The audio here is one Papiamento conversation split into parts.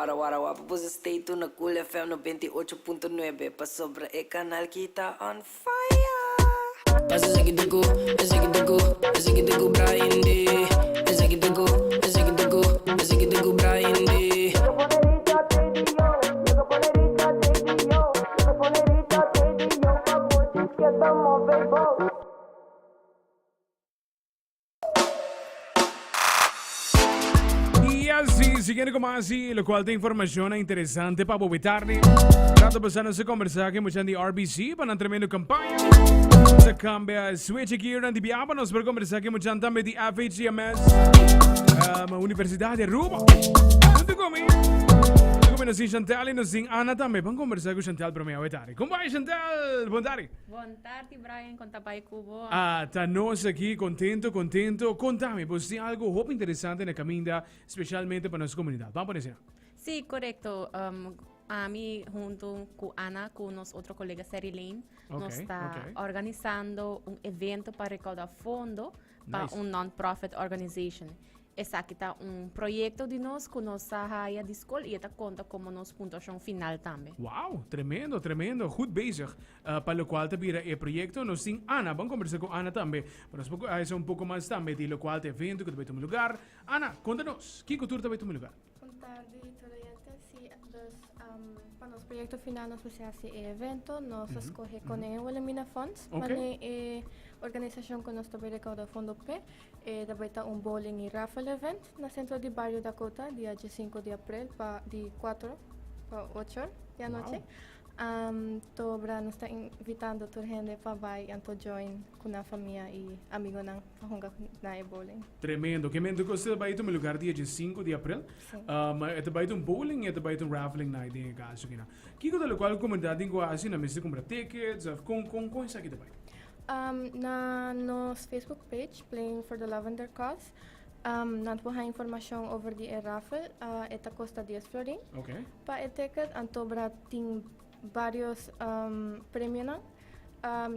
wara wara wapa boso stay tuned na Cool FM 98.9 pasobra e kanal ki ta on fire! Esaki ta ku, esaki ta ku, esaki ta ku Brian D. Esaki ta ku, esaki ta ku, esaki ta ku Brian D. Y así, siguiendo con más y lo cual ta información interesante pa bo tarde. Tanto pasando se conversar que mucha di RBC pa nan tremendo campaña. Se cambia switch gear nan di biaba nos per conversar que mucha tambe di FHCMS um, Universidad de Aruba. Junto con mi. Junto con mi nos sin Chantal y nos sin Ana tambe. Van conversar con Chantal prome awe tarde. Kom bai Chantal? Bon tarde. Bon tarde Brian, con ta bai cu bo? Ah, ta nos aki contento, contento. Contame, bos tin algo hopi interesante na caminda, specialmente pa nos comunidad. Ban pone esena. Sí, correcto. Um, ami hunto cu Ana, cu nos otro colega Seri Lane, nos ta organisando un evento pa recauda fondo pa un non-profit organization. Esaki ta un proyecto di nos cu nos a haya di scol y e ta conta como nos puntuacion final tambe. Wow, tremendo, tremendo. Goed bezig. Pa locual ta bira e proyecto. Nos tin Ana, ban conversa cu Ana tambe. Pa nos por haya un poco mas tambe di locual ta evento cu ta bay tuma lugar. Ana, conta nos, kico tur ta bay tuma lugar? Bon tardi tur oyente. Sí, dus pa nos proyecto final nos mester haci e evento. Nos a scoge Koningin Wilhelmina Fonds. Mane e organisacion cu nos ta bay recauda fondo p'e. E ta bay ta un bowling y raffle event na Centro di Bario Dakota dia diesinco di april pa di cuatro pa ocho or di anochi. Tobra nos ta invitando tur hende pa bay anto join cu nan famia y amigonan pa hunga na e bowling. Tremendo. Ke mento cos ta bay tuma lugar dia diesinco di april. E ta bay ta un bowling y e ta bay ta un raffling night den e caso kinan. Kico ta locual comunidad tin cu haci? Nan mester cumpra tickets of con con con esaki ta bay? Na nos Facebook page, Playing for the Lavender Cause, nan por haña informashon over di e raffle. E ta kosta dies florin pa e ticket. Anto bra tin varios premionan.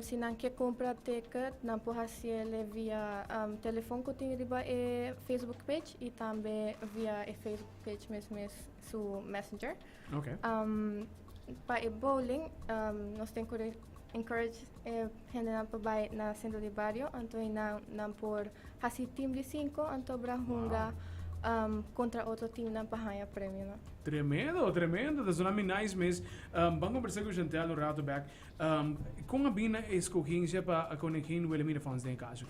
Si nan ke kumpra ticket, nan por hasiel via telefon ku tin riba e Facebook page i tambe via e Facebook page mes mes su messenger. Pa e bowling, nos tin ku encourage e hendenan pa bai na centro di bario, anto einan nan por hasi team di cinco, anto bra hunga contra otro teamnan pa haña premionan. Tremendo, tremendo. Ta sona mi nice mes. Ban conversa cu Chantel un rato back. Con a bin na e escogencia pa Koningin Wilhelmina Fonds den e caso?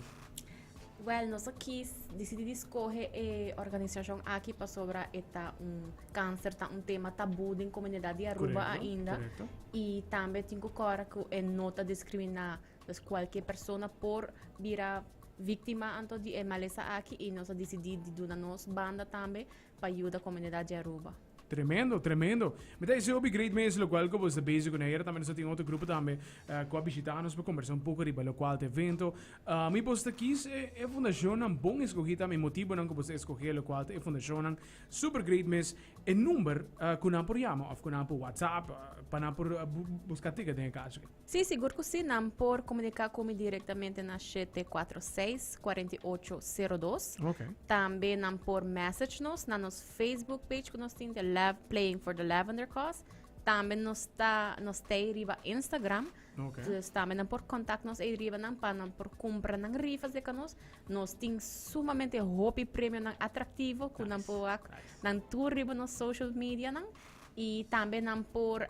Wel, nos a kies, dicidi di scoge e organisacion aki pasobra e ta un cancer ta un tema tabu den comunidad di Aruba ainda. Y tambe tin cu cora cu e no ta discrimina, dus cualkier persona por bira victima anto di e malesa aki y nos a dicidi di duna nos banda tambe pa yuda comunidad di Aruba. Tremendo, tremendo. Mi ta deseo hopi great mes locual cu bo ta bezig cu Nayera. Tambe nos ta tin otro grupo tambe cu a bishita nos pa conversa un poco riba locual ta evento. Mi bo ta kies e fundacionnan bon escogi tambe e motibonan cu bo ta escoge locual ta e fundacionnan. Super great mes. E number cu nan por yama of cu nan por WhatsApp pa nan por busca ticket den e caso. Sí, sigur ku sí. Nan por komuniká ku mi direktamente na 746 4802. Okay. Tambe nan por message nos na nos Facebook page ku nos tin, de Lav Playing for the Lavender Cause. Tambe nos ta nos ta riba Instagram. Okay. Dus tambe nan por contact nos ei riba nan pa nan por kumpra nan rifas de nos. Nos tin sumamente hopi premionan atractivo ku nan por wak nan tur riba nos social media nan. Y tambe nan por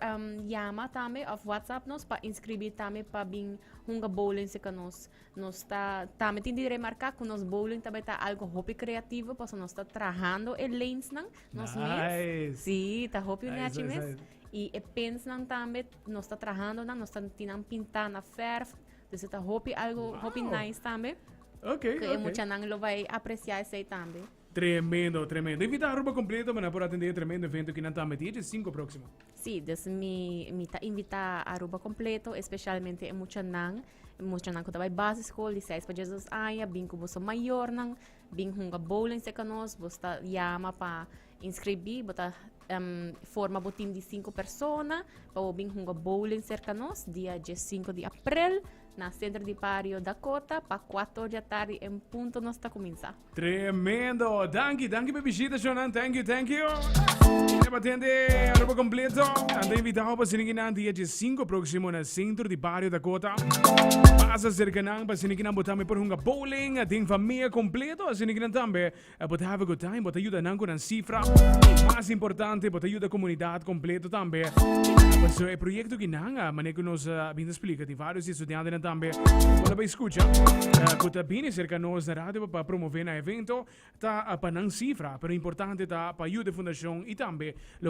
yama tambe of WhatsApp nos pa inscribi tambe pa bin hunga bowling cerca nos. Nos ta tambe tin di remarca cu nos bowling tambe ta algo hopi creativo pasobra nos ta trahando e lanes nan nos mes. Nice. Sí, ta hopi Nice, nechi nice, mes. nice. Y e pins nan tambe nos ta trahando nan, nos ta tin nan pinta na verf. Dus e ta hopi algo hopi Wow. nice tambe. Okay, Cu e okay. muchanan lo bay aprecia esey tambe. Tremendo, tremendo. Invita Aruba completo pa nan por atende e tremendo evento ki nan ta meti e 5 próximo. Sí, dus mi, mi ta invita Aruba completo, especialmente e muchanan, e muchanan ku ta bai basisschool di 6 pa 12 aña, bin ku boso mayornan, bin hunga bowling cerca nos, bos ta yama pa inscribi, bo ta um, forma bo team di 5 persona, pa bo bin hunga bowling cerca nos, dia 5 di april. Na Centro di Bario Dakota pa 4 or di atardi en punto nos ta cuminsa. Tremendo! Danki, danki pa bishita, Shonan. Thank you, thank you. E batente Aruba completo. Anda invitado pa sinikinan dia 5 próximo na Centro di Bario Dakota. Pasa cerca nan pa sinikinan botame por hunga bowling, den familia completo. Sinikinan tambe bo ta have a good time, bo ta yuda nan ku nan sifra. Mas importante, bo ta yuda komunidat kompleto tambe. Paso e proyekto ki nan, manera ku nos a bin ta splika, tin vários estudiantenan tambe ku ta bai skucha, ku ta bini serka nos na radio pa promove nan evento, ta pa nan sifra, pero importante ta pa yuda e fundashon i tambe.